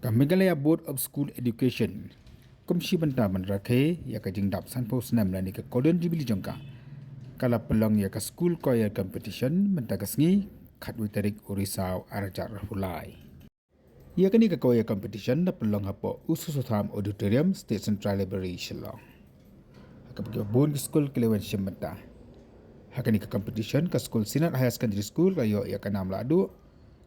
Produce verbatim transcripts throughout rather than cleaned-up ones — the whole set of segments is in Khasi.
Ka Meghalaya Board of School Education, kum shi bynta ban rakhe ïa ka jingdap sanphew snem lane ka Golden Jubilee jong ka, ka la pynlong ïa ka School Choir Competition mynta ka sngi, khatwei tarik u Risaw arhajar arphew lai. Ïa kane ka choir competition la pynlong hapoh U Soso Tham Auditorium, State Central Library, Shillong. Ha kaba bun ki skul ki la wan shim bynta. Ha kane ka competition, ka skul Synod Higher Secondary School ka la ïoh ïa ka nam lahduh,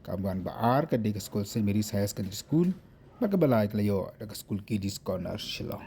ka wan ba ar ka dei ka skul St Mary's Higher Secondary School, bad kaba lai ka la ïoh da ka skul Kiddies Corner, Shillong.